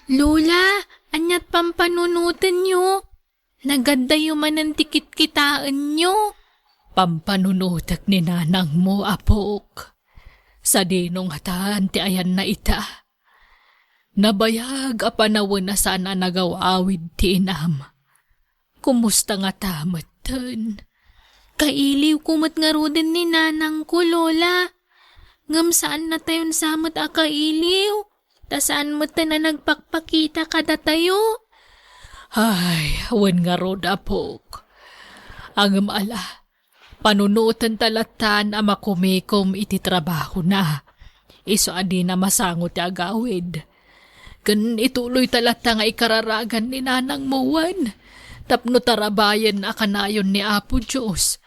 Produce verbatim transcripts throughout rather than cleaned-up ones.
Lola, aniat pampanunotenyo? Nagaddayo manen ti kitkitaenyo? Pampanunotek ni nanangmo, apok. Sadino ngatan ti ayanna ita? Nabayag a panawen a saan a nagaw-awid ti inam. Kumusta ngata metten? Kailiwko met ngaruden ni nanangko, Lola. Ngem saannatayon sa met a kailiw, ta saan metten a nagpakpakita kadatayo. Ay, wen ngarud, apok. Ngem ala, panunotenta lattan a makumikom iti trabahona. Isu a dina masango ti agawid. Ken ituloyta latta nga ikararagan ni nanangmo wen tapno tarabayen a kanayon ni Apo Dios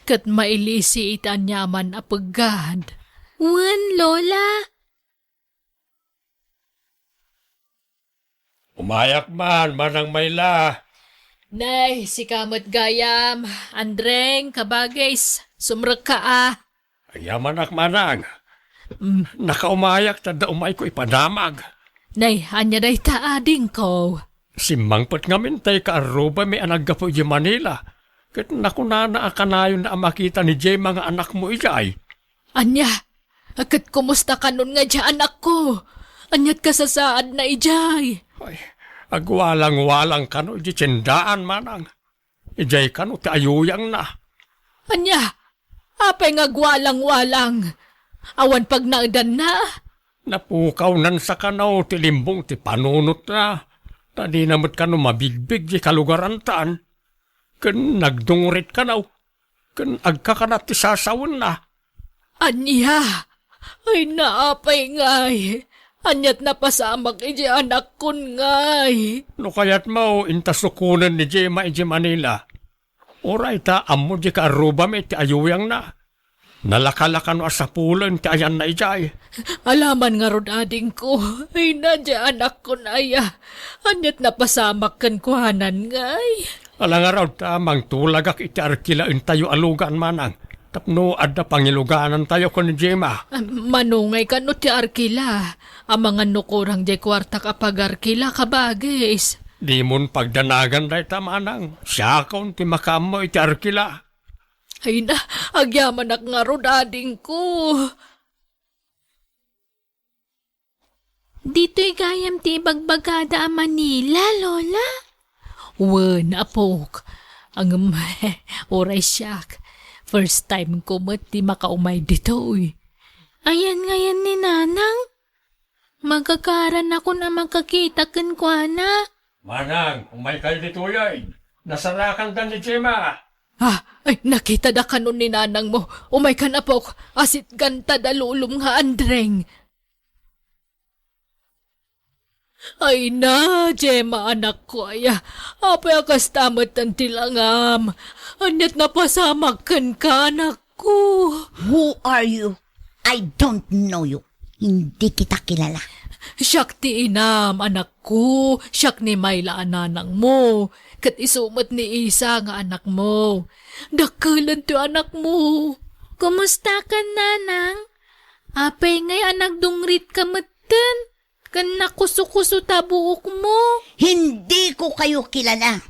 ket mailisi iti aniaman a peggad. Wen, Lola. Umayak man, Manang Mayla. Nay, sika met gayam. Andreng, kabagis, sumrekka a. Agyamanak, Manang. Mm. Nakaumayak ta adda umayko ipadamag. Nay, ania dayta, adingko? Simmangpet ngamin tay kaarrubami a naggapu idiay Manila. Ket nakunana a kanayonna a makita ni Gemma nga anakmo idiay. Ania? Ket kumusta kanon nga idiay anakko? Aniat kasasaadna idiay? Ay, agwalangwalang kano idiay tiendaan, Manang. Idiay kano ti ayuyangna. Ania? Apay nga agwalangwalang? Awan pagnaedanna? Napukawnan sa kano ti limbong ti panunotna. Ta dina met kano mabigbig idiay kalugarantan. Ken nagdungrit kano. Ken agkakana ti sasawenna. Ania? Ay, naapay ngay? Aniat napasamak idiay anakkon ngay? No kayatmo, inta sukonen ni Gemma idiay Manila. Uray ta ammo diay kaarrubami ti ayuyangna. Nalakalakano a sapulen ti ayanna idiay. Alaman ngarud, adingko. Ay, na diay anakkon aya. Aniat napasamak kenkuanan ngay? Ala ngarud ta mangtulagak iti arkilaentayo a lugan, Manang. Tapno adda pangiluganantayo ken ni Gemma. Ah, mano ngay kano ti arkila? Amangan no kurang diay kuartak a pagarkila, kabagis. Dimon pagdanagan dayta, Manang. Siakon ti makaammo iti arkila. Ay na, agyamanak ngarud, adingko. Ditoy gayam ti ibagbagada a Manila, Lola? Wen, apok. Ngem, uray siak. First time ko met ti makaumay ditoy. Ayan ngayan ni Nanang? Magagaranakon a makakita kenkuana. Manang, umaykayo ditoy, ay. Nasarakanda ni Gemma. Ah, ay, nakitada kanon ni nanangmo. Umaykan, apok. Asitganta da lulom nga Andreng. Ay na, Gemma, anakko, aya. Apay a kasta met ti langam? Aniat napasamak kenka, anak? Ku. Who are you? I don't know you. Hindi kita kilala. Siak ti inam, anakko. Siak ni Mayla a nanangmo. Ket isu met ni Isa nga anakmo. Dakkelen ti anakmo. Kumusta kan, nanang? Apay ngay a nagdungrit ka metten? Ken nakusukuso ta buokmo? Hindi ko kayo kilala.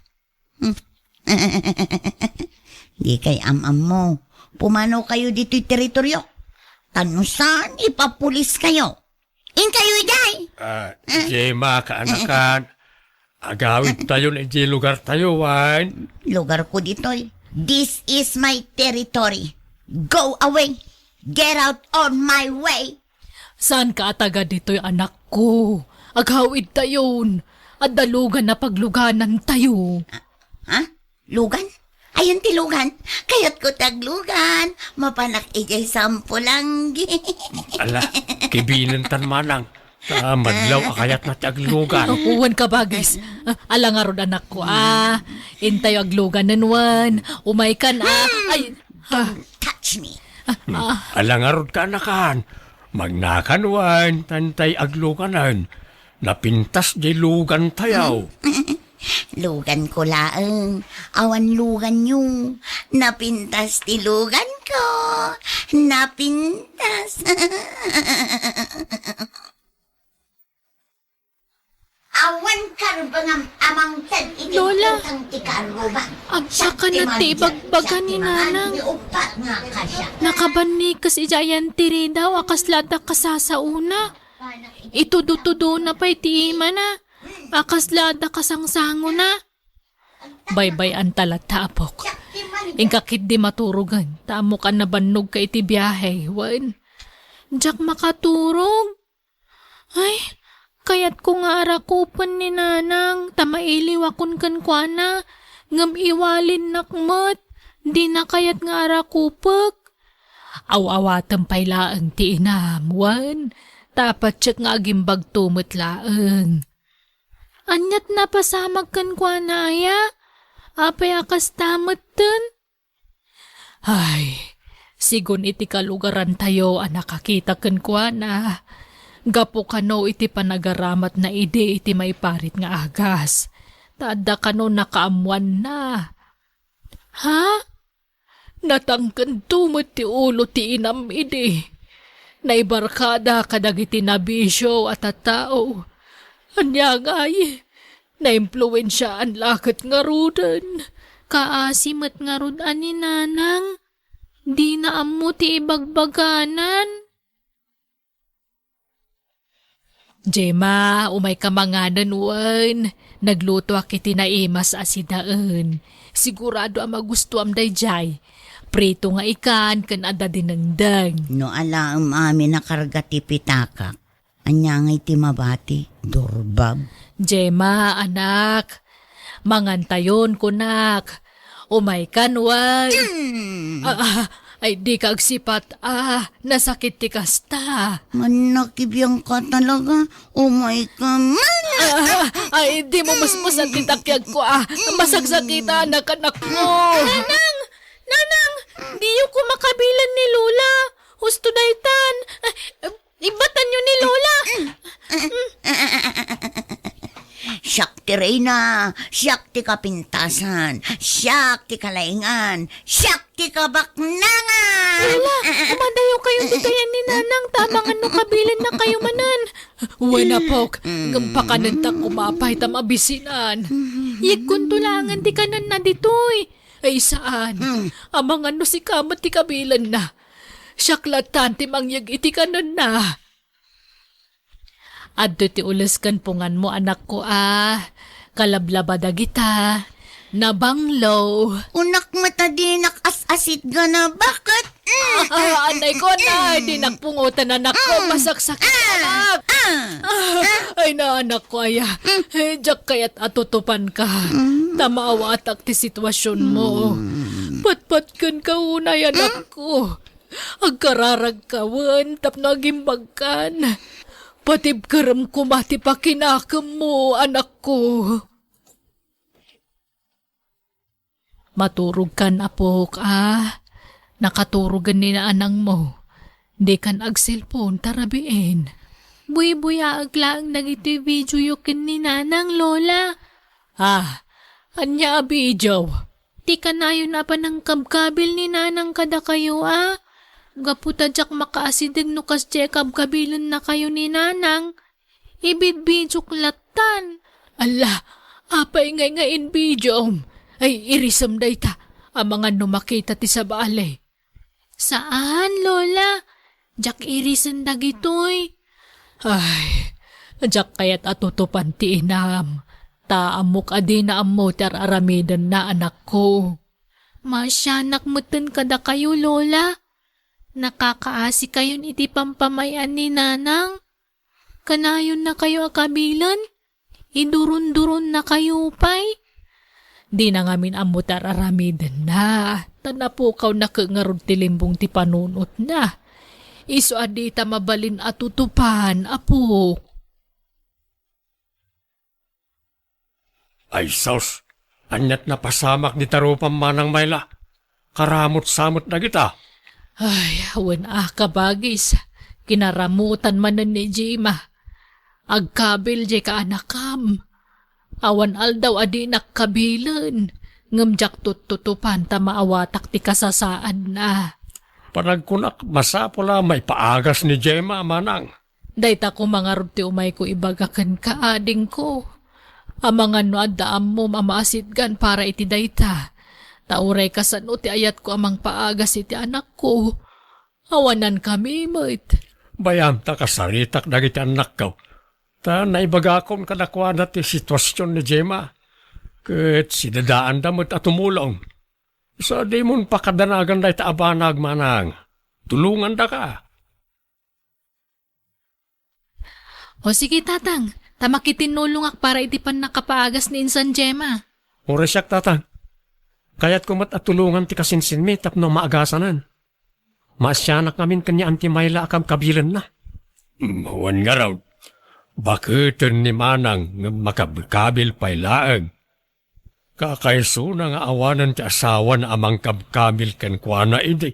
Hmm. Di kay am-ammo. Pumano kayo ditoy teritoryo. Ta no saan, ipapulis kayo. Inkayo idiay. Ah, Gemma, kaanakan. Agawid tayo na iti lugar tayo, wen. Lugar ko ditoy. This is my territory. Go away. Get out on my way. Saan ka a taga ditoy, anakko? Agawid tayon. Adda lugan a pagluganan tayo. Ha? Lugan? Ayan ti lugan. Kayat ko ti aglugan. Mapanak idiay sampulanggi. Ala, kibinentan manang. Ta madlaw a kayatna ti aglugan. Wen, kabagis. Ah, ala ngarud, anakko, ah. Intayo agluganen wen. Umaykan, ah. Ay, ah. Touch me. Ah, ah. Ala ngarud, kaanakan. Magnakan wen, ta intay agluganen. Napintas di lugan tayo. Lugan ko laeng. Awan lugan yo. Napintas ti lugan ko. Napintas. Awan karbengam a mangted iti Lola, utang ti karrubag. Agsakanat ti ibagbaga ni Nanang. Nakabannikes idiay antirida a kasla adda kasasaona. Itudo-tudona pay ti imana a kasla adda kasangsangona. Baybay-anta latta, apok. Inka ketdi maturogen, ta ammok a nabannogka iti biahe, wen. Diak makaturog. Ay, kayatko nga arakupen ni Nanang, ta mailiwakon kenkuana, ngem iwalinnak met, dina kayat nga arakupek. Aw-awatem pay laeng ti inam, wen, ta patiek nga agimbagto met laeng. Aniat napasamak kenkuana aya? Apay a kasta metten? Ay, sigun iti kalugarantayo a nakakita kenkuana, gapu kano iti panagaramatna idi iti maiparit nga agas, ta adda kano nakaammoanna. Ha? Natangkento met ti ulo ti inam idi. Naibarkada kadagiti nabisio a tattao. Ania ngay, naimpluensiaan la ket ngaruden. Kaasi met ngarud a ni Nanang. Dina ammo ti ibagbaganan. Gemma, umayka manganen wen. Naglutoak iti naimas a sidaen. Sigurado a magustuam daydiay. Prito nga ikan ken adda dinengdeng. No alaem amin a karga ti pitakak, ania ngay ti mabati? Durbab. Gemma, anak, mangantayon, kunak. Umaykan wen. Mm. Ah, ah, ay, dika agsipat. Ah, nasakit ti kasta. Mannakibiangka talaga. Umayka man. Ah, ah, ay, di mo musmusan ti takiagko, ah. Masaksakitan, anak, anakko. Nanang! Nanang! Diyo ko makabilen ni Lola. Husto daytan. Ah, ibatanyo ni Lola. Siak ti reyna, siak ti kapintasan, siak ti kalaingan, siak ti kabaknangan! Lola, kumadayo kayo ditayan ni Nanang, ta amangan no kabilenna kayo manen. Wen, apok, ngem pakanentak umapay ta mabisinan. Yegkonto laengen ti kanenna ditoy. Ay, saan? Amangan no sika met ti kabilenna. Siak lattan ti mangyeg iti kanenna. Adtoy ti ules ken punganmo, anakko, a. Kalablaba dagita. Nabanglo. Unak met a dinak as-asitgana. Bakit? Ah, ah, anay ko, anay. Dinak pungotan, anakko. Masaksak, anak. Ah, ay na, anakko, aya. Eh, diak kayat a tutupanka. Ta maawatak ti sitwasionmo. Patpatkenka unay, anakko. Agkararagka wen tapno agimbagkan. Patibkerem koma ti pakinakemmo, anakko. Maturogkan, apok, a. Nakaturogen ni nanangmo. Dikan agselpon ta rabiin. Buybuyaek laeng dagitoy videoyo ken ni Nanang, Lola. Ah, ania a video? Ti kanayon a panangkabkabil ni Nanang kadakayo, a. Gapu ta diak makaasideg no kasdiay kabkabilennakayo ni Nanang. Ibidbidiok lattan. Alla, apay ngay nga inbidiom? Ay, irisem dayta. Amangan no makita ti sabali. Saan, Lola. Diak irisen dagitoy. Ay, diak kayat a tutupan ti inam. Ta ammok a dina ammo ti ar-aramidenna, anakko. Maasianak metten kadakayo, Lola. Nakakaasikayon iti pampamay-an ni Nanang. Kanayonnakayo a kabilen? Iduronduronnakayo pay? Dina ngamin ammo ti ar-aramidenna, ta napukawna ket ngarud ti limbong ti panunotna. Isu a dita mabalin a tutupan, apok. Ay sus, aniat napasamak dita rupam, Manang Mayla? Karamutsa met dagita. Ay, wen a, kabagis, kinaramutan manen ni Jima. Agkabil diay kaanakam. Awan aldaw a dinak kabilen, ngem diak tuttutupan ta maawatak ti kasasaadna. Panagkunak, masapul a maipaagas ni Jema, Manang. Dayta koma ngarud ti umayko ibaga kenka, adingko. Amangan no adda ammom a maasitgan para iti dayta. Ta uray kasano ti ayatko a mangpaagas iti anakko, awanan kami met. Bayam ta kasaritak dagiti annakko. Ta naibagakon kadakuada ti situasion ni Gemma. Ket sidadaanda met a tumulong. Sa dimon pakadanagan dayta a banag, manang. Tulongandaka. O sige, Tatang, ta makitinnulongak para iti pannakapaagas ni insan Gemma. Uray siak, Tatang. Kayatko met a tulongan ti kasinsinmi tapno maagasanan. Maasianak ngamin ken ni Auntie Myla a kabkabilenna. Mm, wen ngarud, baketen ni Manang ngem makabkabil pay laeng. Kakaisuna nga awanen ti asawana a mangkabkabil kenkuana idi.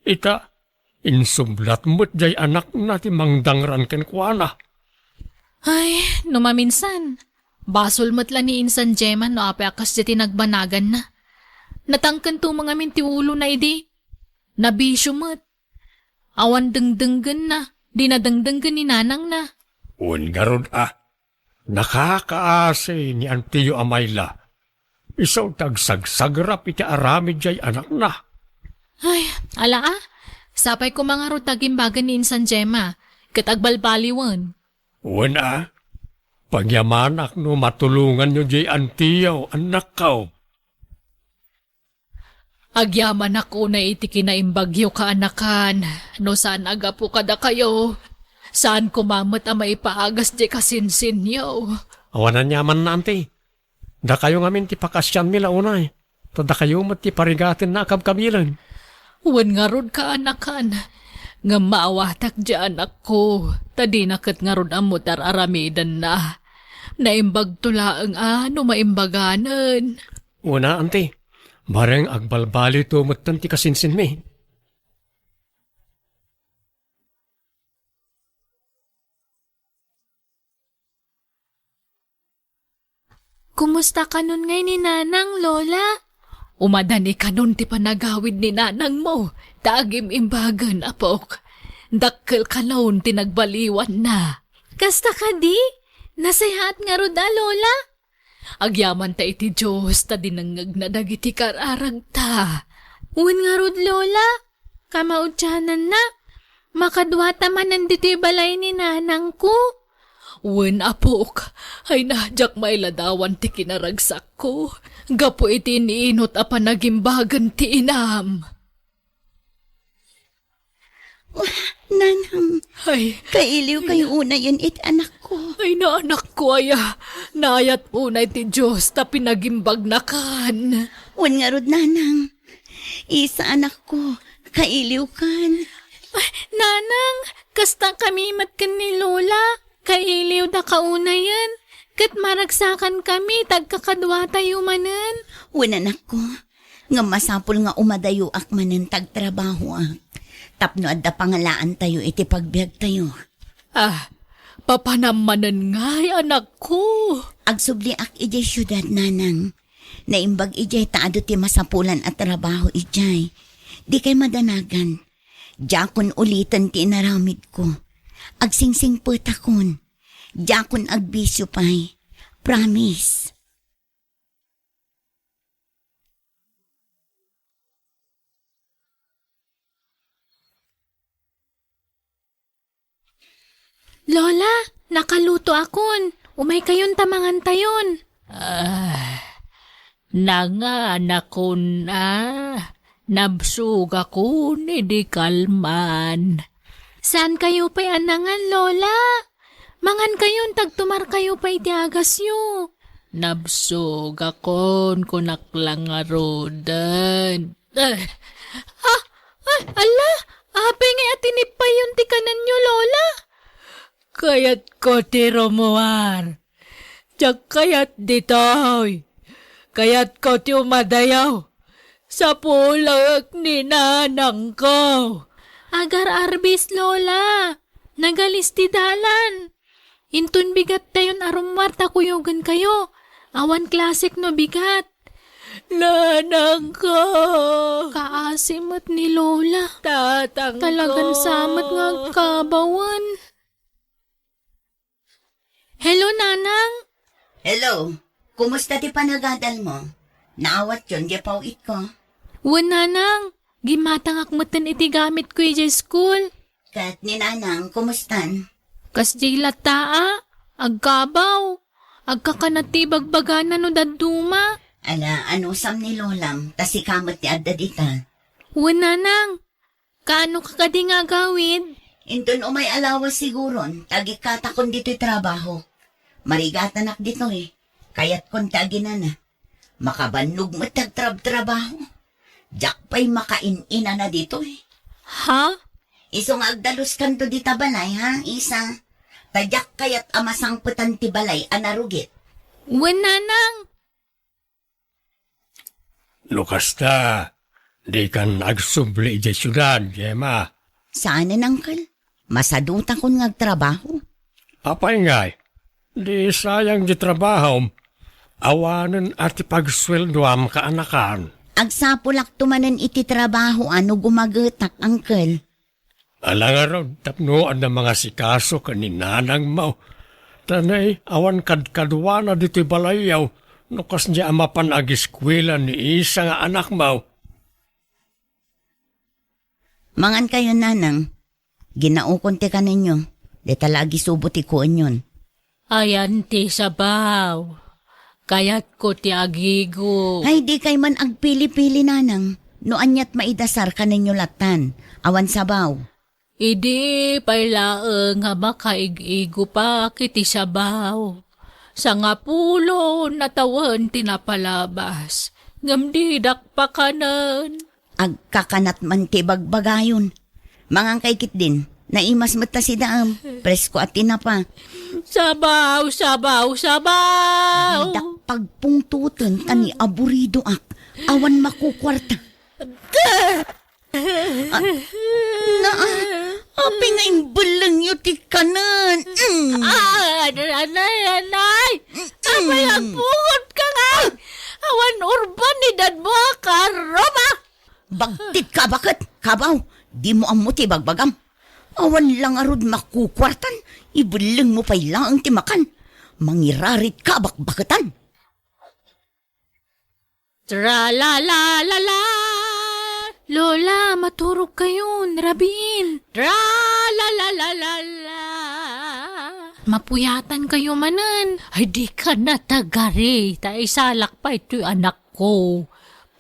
Ita, insublat met jay anakna ti mangdangran kenkuana. Ay, no maminsan, basol met la ni insan Gemma no apay a kasdiay ti nagbanaganna. Natangken tumeng amin ti ulona idi. Nabisio met. Awan dengdenggenna, di nadengdenggen ni nanangna. Wen ngarud a, nakakaasi ni Antiyo a Myla. Isu ti agsagsagrap iti aramid jay anakna. Ay, ala a, sapay koma ngarud ta agimbagen ni insan Gemma, ket agbalbaliwen. Wen a, pagyamanak no matulonganyo jay Antiyo, annakko. Agyamanak unay iti kinaimbagyo, kaanakan, no saan a gapu kadakayo. Saan koma met a maipaagas ti kasinsinyo. Awan aniamanna, Auntie. Dakayo ngamin ti pakasianmi la unay, ta dakayo met ti parigatenna a kabkabilen. Wen ngarud, kaanakan, ngem maawatak ti anakko, ta dina ket ngarud ammo ti ar-aramidenna. Naimbagto laeng a no maimbaganen. Wen a, Auntie. Bareng agbalbaliwto metten ti kasinsinmi. Kumusta kanon ngay ni Nanang, Lola? Umadani kanon ti panagawid ni nanangmo, ta agim-imbagen, apok. Dakkel kanon ti nagbaliwanna. Kasta kadi? Nasayaat ngarud a, Lola? Agyamanta iti Dios ta dinengngegna dagiti kararagta. Wen ngarud, Lola, kamaudiananna, makaduata manen ditoy balay ni nanangko. Wen, apok, ay na, diak mailadawan ti kinaragsakko gapu iti iniinut a panagimbagen ti inam. Nanang, ay, kailiwkayo unayen iti anakko. Ay, naanakko aya. Naayat unay ti Dios ta pinagimbagnakan. Wen ngarud, Nanang. Isa, anakko, kailiwkan. Ay, Nanang, kasta kami met ken ni Lola. Kailiwda kaunayen, ket maragsakan kami ta agkakaduatayo manen. Wen, anakko, ngem masapul nga umadayoak manen ta agtrabahoak, tapno adda pangalaantayo iti pagbiagtayo. Ah, papanam manen ngay, anakko. Agsubliak idiay siudad, Nanang. Naimbag idiay ta adu ti masapulan a trabaho idiay. Dikay madanagan. Diakon uliten ti inaramidko. Agsingsingpetakon. Diakon agbisio pay. Promise. Lola, nakalutoakon. Umaykayon ta mangantayon. Ah, nanganakon a. Nabsogakon idi kalman. Saankayo pay a nangan, Lola? Mangankayon ta agtumarkayo pay iti agasyo. Nabsogakon, kunak la ngaruden. Ah, ah, ah, ala, apay ngay a tinippayon ti kananyo, Lola? Kayatko ti rumuar. Diak kayat ditoy. Kayatko ti umadayo. Sapulek ni nanangko. Agar-arbis, Lola. Nagalis ti dalan. Inton bigattayon a rummuar ta kuyogenkayo. Awan klasek no bigat. Nanangko. Kaasi met ni Lola. Tatangko. Talagan sa met nga agkabawen. Hello, Nanang. Hello, kumusta ti panagadalmo? Naawatyon diay paw-itko? Wen, nanang, gimmatangak metten iti gamitko idiay school. Ket ni nanang, kumustan? Kasdiay latta a, agkabaw. Agkakanat ti ibagbagana no dadduma. Ala, anusam ni lolam, ta sika met ti adda dita. Wen, nanang, kaano ka kadi nga agawid? Inton umay a lawas siguron, ta agikkatakon ditoy trabaho. Marigatanak ditoy. Kayatkon ti aginana. Makabannog met ti agtrabtrabaho. Diak pay makain-inana ditoy. Ha? Isu nga agdaluskanto dita balay, ha, Isa? Ta diak kayat a masangpetan ti balay a narugit. Wen, nanang. No kasta, dikan agsubli idiay siudad, Gemma. Saanen, Uncle. Masadutakon nga agtrabaho. Apay ngay, di sayang di trabahom. Awanen a ti pagsueldoam kaanakan. Agsapulakto manen iti trabaho a no gumagetak, Uncle. Ala ngarud, tapno adda mangasikaso ken ni nanangmo. Ta nay, awan kadkaduana ditoy balayyo, no kasdiay a mapan agiskuela ni Isa nga anakmo. Mangankayon, nanang. Ginaokon ti kanenyo. Dita la agisubo ti kuenyon. Ayan ti sabaw. Kayatko ti agigo. Ay, dikay man agpili-pili, nanang. No aniat maidasar kanenyo lattan. Awan sabaw. Idi pay laeng nga makaig-igopak iti sabaw. Sangapulo na tawen ti napalabas, ngem didak pakanen. Agkakanat man ti bagbagayon. Mangankay ketdin, naimas met ta sidaem, presko a tinapa. Sabaw, sabaw, sabaw! Didak pagpungtoten ta ni aburidoak, awan makukuarta. Ah, na, ah, apay nga imbellengyo ti kanen? Mm. Ah, anay, anay, anay! Apay agpungot ka nga? Awan urban ni dadmo a karoma! Bagtit ka baket, kabaw, dimo ammo ti bagbagam. Awan la ngarud makukuartan, ibellengmo pay laeng ti makan. Mangirarit ka bakbaketan. Tra-la-la-la-la. Lola, maturog kayon, rabiin. Tra-la-la-la-la-la. Mapuyatan kayo manen. Ay, di ka natagari. Ta isalak pay toy anakko.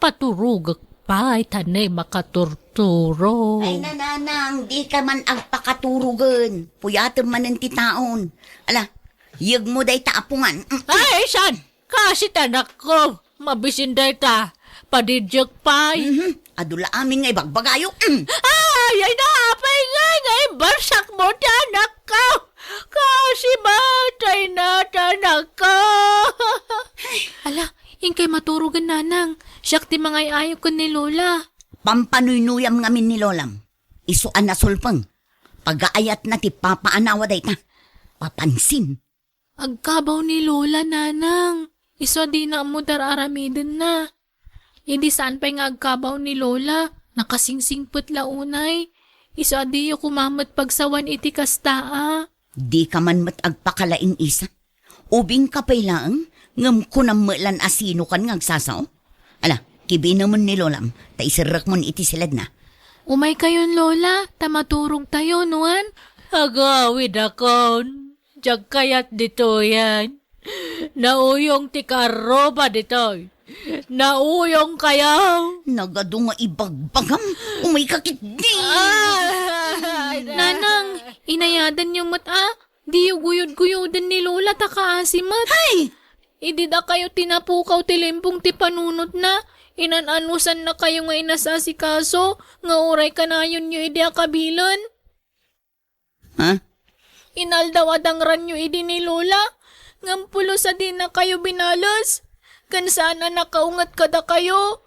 Paturogek pay, ta nay makaturturo. Ay, nanang, di ka man agpakaturogen. Puyatem manen ti taon. Ala, yegmo dayta a pungan. Mm. Ay, saan? Kasit anakko, mabisin dayta, padidiek pay. Mhm. Adu la amin nga ibagbagayo. Mm. Ay, ay, naapay nga, nga imbarsak mo ti anakko. Kasi matay na ti anakko. Ala, inkay maturogen, nanang. Siak ti mangay-ayo ken ni Lola. Pampanuynuyam ngamin ni Lolam. Isu a nasulpeng. Pagaayatna ti papa a nawa dayta. Papansin. Agkabaw ni Lola, nanang. Isu a dina ammo dar-aramidenna. Idi saan pay nga agkabaw ni Lola, nakasingsingpet la unay. Isu a diyo koma met pagsawan iti kasta a. Dika man met agpakalaing, Isa. Ubingka pay laeng, ngem kunam met lan a sinokan nga agsasao. Ala, kibinemon ni Lolam, ta iserrekmon iti siledna. Umaykayon, Lola, ta maturogtayo, nuan? Agawidakon. Diak kayat ditoyen. Nauyong ti karruba ditoy. Nauyongkayo. Nagadu nga ibagbagam. Umayka ketdi. Ay, nanang, inayadanyo met a. Diyo guyod-guyoden ni Lola ta kaasi met. Hay! Idi dakayo tinapukaw ti limpong ti panunotna, inan-anusannakayo nga inasasikaso nga uray kanayonyo idi a kabilen. Ha? Inaldaw a dangranyo idi ni Lola, ngem pulos a dinakayo binales, ken saan a nakaunget kadakayo.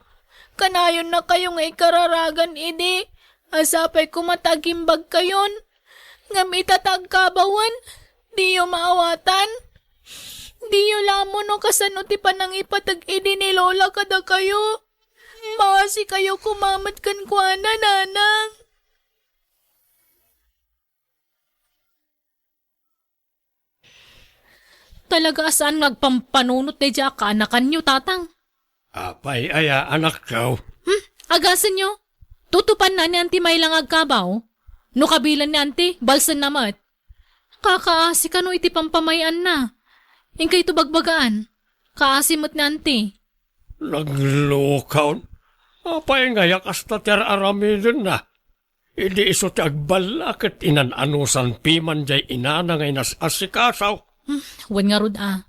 Kanayonnakayo nga ikararagan idi, a sapay koma ta agimbagkayon. Ngem ita ta agkabawen, diyo maawatan. Diyo la ammo no kasano ti panangipateg idi ni Lola kadakayo. Maasikayo koma met kenkuana, nanang. Talaga a saan nga agpampanunot daydiay a kaanakanyo, Tatang. Apay aya, anakko? Hmm, agasenyo. Tutupanna ni Auntie May lang agkabaw. No kabilen ni Auntie, balsenna met. Kakaasi kano iti pampamay-anna. Inkayto bagbagaan. Kaasi met ni Auntie. Naglukaw. Apay ngay a kasta ti ar-aramidenna? Idi isu ti agballa ket inan-anusan piman diay inana nga inas-asikaso. Hmm, wen ngarud a.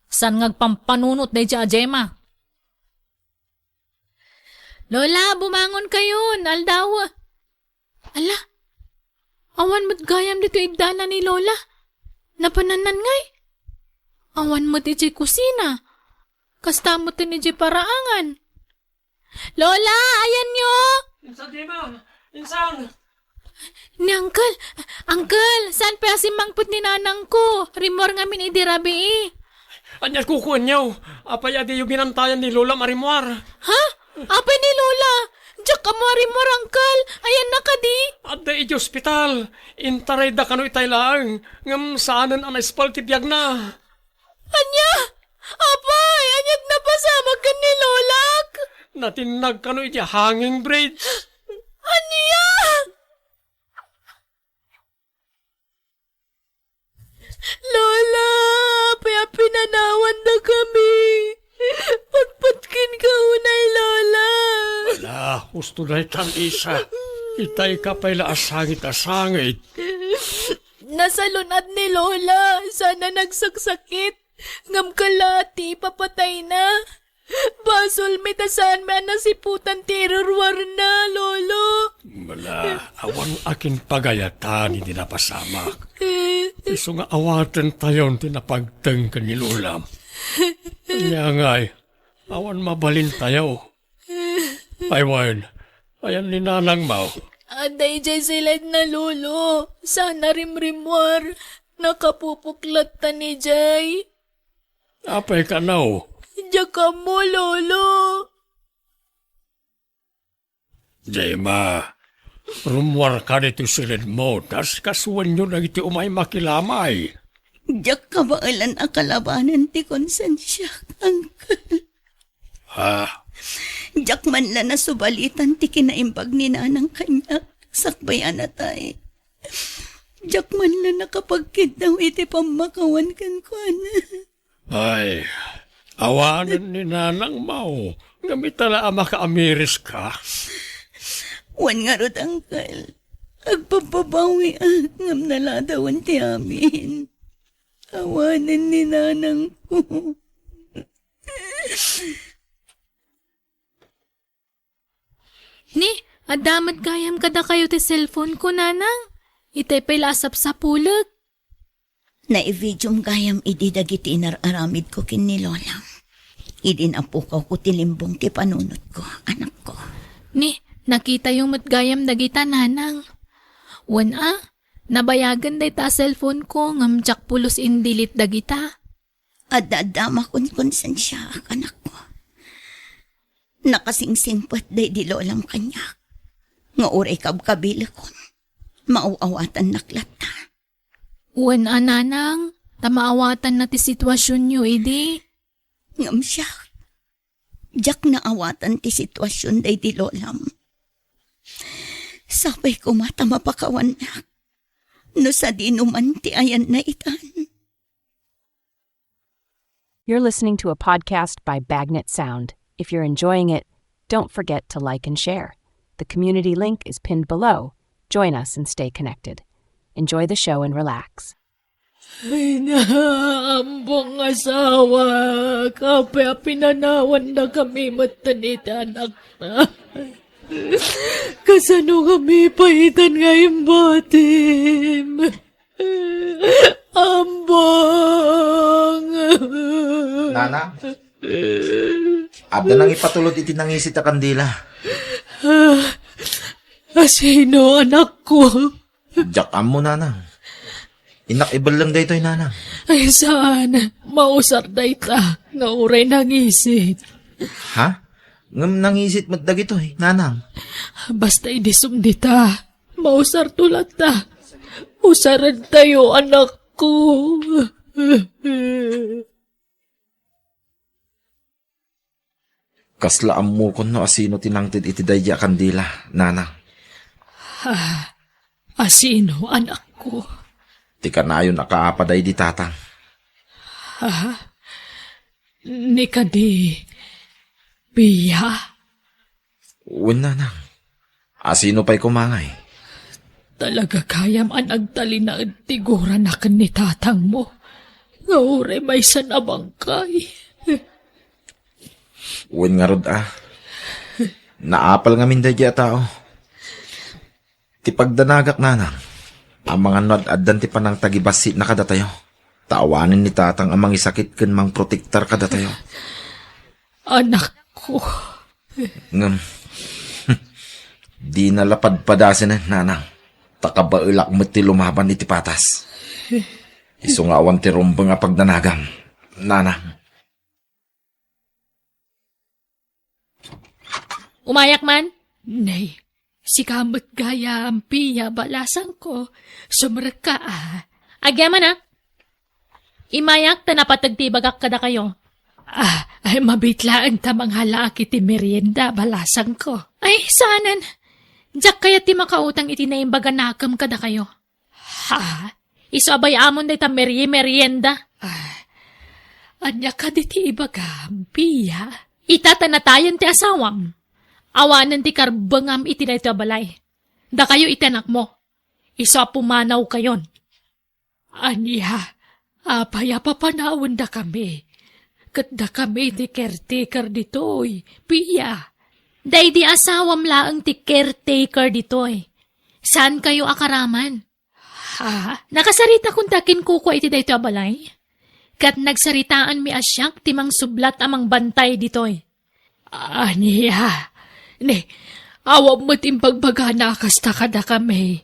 Saan nga agpampanunot daydiay a Gemma? Lola, bumangon kayon, aldaw. Ala, awan met gayam ditoy iddana ni Lola. Napanannan ngay? Awan met idiay kusina. Kasta met idiay paraangan. Lola, ayanyo! Insan, Gemma! Insan! Ni Uncle, Uncle, saan pay a simmangpet ni nanangko? Rimmuar ngamin idi rabii. Ania kukuenyo? Apay a diyo binantayan ni Lola a rimmuar? Ha? Apay ni Lola? Diak ammo a rimmuar, Uncle. Ayanna kadi? Adda idi ospital. Intarayda kano itay laeng. Ngem saanen a naispal ti biagna. Ania? Apay, aniat napasamak ken ni Lolak? Natinnag kano iti hanging bridge. Ania? Lola, apay a pinanawanda kami? Patpat kenka unay, Lola. Ala, husto dayta, Lisa. Itay ka pay la a sangit a sangit. Nasalun-at ni Lola, saan a nagsaksakit. Ngem kalaat ti ipapatayna. Basolmi ta saanmi a nasiputan ti iruruarna, Lolo. Ala, awan a kin pagayatan iti napasamak. Isu nga awatentayon ti napagteng ken ni Lolam. Ania ngay, awan mabalintayo. Ay wen, ayan ni nanangmo? Adda idiay siledna, Lolo. Saan a rimrimmuar. Nakapupok latta idiay. Apay kano? Diak ammo, Lolo. Gemma, rummuarka ditoy siledmo, ta asikasuenyo dagiti umay makilamay. Diak kabaelan a kalabanen ti konsensiak, Uncle. Ha? Diak man la nasubalitan ti kinaimbag ni Nanang kaniak sakbay a natay. Diak man la nakapagkiddaw iti pammakawan kenkuana. Ay, awanen ni Nanangmo, ngem ita la a makaamiriska. Wen ngarud, Uncle. Agpabbabawiak ngem naladawen ti amin. Awanen ni Nanangko. Ni, adda met gayam kadakayo ti cellphone ko, Nanang. Itay pay la a sapsapulek. Naivideom gayam idi dagiti inar-aramidko ken ni Lolam. Idi napukawko ti limbong ti panunotko, anakko. Ni, nakitayo met gayam dagita, Nanang. Wen a, nabayagen dayta a cellphone ko ngem diak pulos in-delete dagita. Adda-adda makon konsensiaak, anakko. Nakasingsingpet daydi Lolam kaniak nga uray kabkabilekon, maaw-awatannak latta. Wen a, Nanang, ta maawatanna ti situasionyo idi. Ngem siak, diak naawatan ti situasion daydi Lolam. Sapay koma ta mapakawannak no sadino man ti ayanna itan. You're listening to a podcast by Bagnet Sound. If you're enjoying it, don't forget to like and share. The community link is pinned below. Join us and stay connected. Enjoy the show and relax. Ay na, ambong asawa, kape a pinanawanda kami met iti anakna. Kasano kami paitan nga imbatim? Ambong. Nanang, adda nangipatulod iti nangisit a kandila. Ah, asino, anakko? Diak ammo, Nanang. Innak ibelleng daytoy, Nanang. Ay, saan. Mausar dayta nga uray nangisit. Ha? Ngem nangisit met dagitoy, Nanang. Basta idi sumdita, mausarto latta. Usarantayo, anakko. Kasla ammokon no asino ti nangted iti daydi a kandila, nanang. Ah, asino, anakko? Ti kanayon a kaapa daydi tatang. Ah, ni kadi, Pia? Wen, nanang. Asino pay koma ngay? Talaga gayam a nagtalinaed ti gurana ken ni tatangmo, nga uray maysa a bangkay. Wen ngarud a. Naapal ngamin daydi a tao. Ti pagdanagak, nanang, amangan no ad-addan ti panangtagibassit na kadatayo. Ta awanen ni tatang a mangisakit ken mangprotektar kadatayo. Anakko. Ngem, dina la padpadasenen, nanang. Ta kabaelak met ti lumaban iti patas. Isu nga awan ti rumbeng a pagdanagam, nanang. Umayak man? Nay, sika met gayam, Pia, balasangko. Sumrekka a. Agyaman a. Imayak ta napateg ti ibagak kadakayo. Ah, ay, mabit laeng ta manghalaak iti merienda, balasangko. Ay, saanen. Diak kayat ti makautang iti naimbaganakem kadakayo. Ha? Isu a bay-amon dayta merie-merienda? Ah, ania kadi ti ibagam, Pia? Ita ta natayen ti asawam. Awanen ti karbengam iti daytoy a balay. Dakayo iti anakmo. Isu a pumanawkayon. Ania? Apay a papanawendakami? Ket dakami ti caretaker ditoy, Pia. Daydi asawam laeng ti caretaker ditoy. Saankayo a karaman? Ha? Nakasaritakon ti akinkukua iti daytoy a balay? Ket nagsaritaanmi a siak ti mangsublat a mangbantay ditoy. Ania? Ne, awan met imbagbagana a kasta kadakami.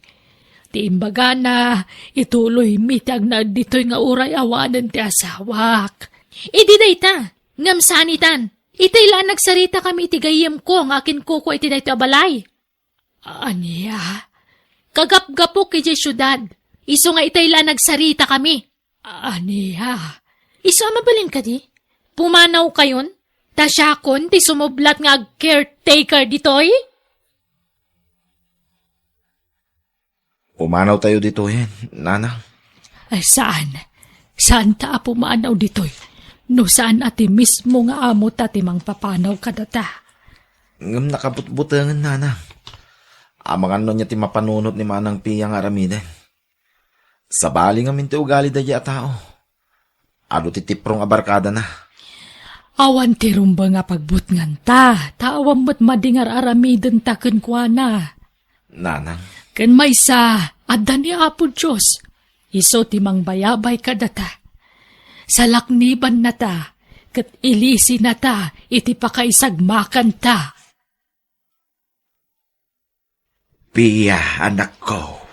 Ti imbagana, ituloymi ti agnaed ditoy nga uray awanen ti asawak. Idi dayta, ngem saan itan. Itay la a nagsaritakami iti gayyemko nga akinkukua iti daytoy a balay. Ania? Kagapgapok idiay siudad, isu nga itay la a nagsaritakami. Ania? Isu a mabalin kadi? Pumanawkayon? Ta siakon ti sumublat nga ag-caretaker ditoy? Pumanawtayo ditoyen, nanang. Ay, saan? Saanta a pumanaw ditoy? No saan a ti mismo nga amota ti mangpapanaw kadata. Ngem nakabutbutengen, nanang. Amangan no ania ti mapanunot ni Manang Pia nga aramiden. Sabali ngamin ti ugali daydi a tao. Adu ti tiprong a barkadana. Awan ti rumbeng a pagbutnganta, ta awan met madi nga ar-aramidenta kenkuana. Nanang. Ken maysa, adda ni Apo Dios. Isu ti mangbayabay kadata. Salaknibannata, ket ilisinata iti pakaisagmakanta. Pia, anakko,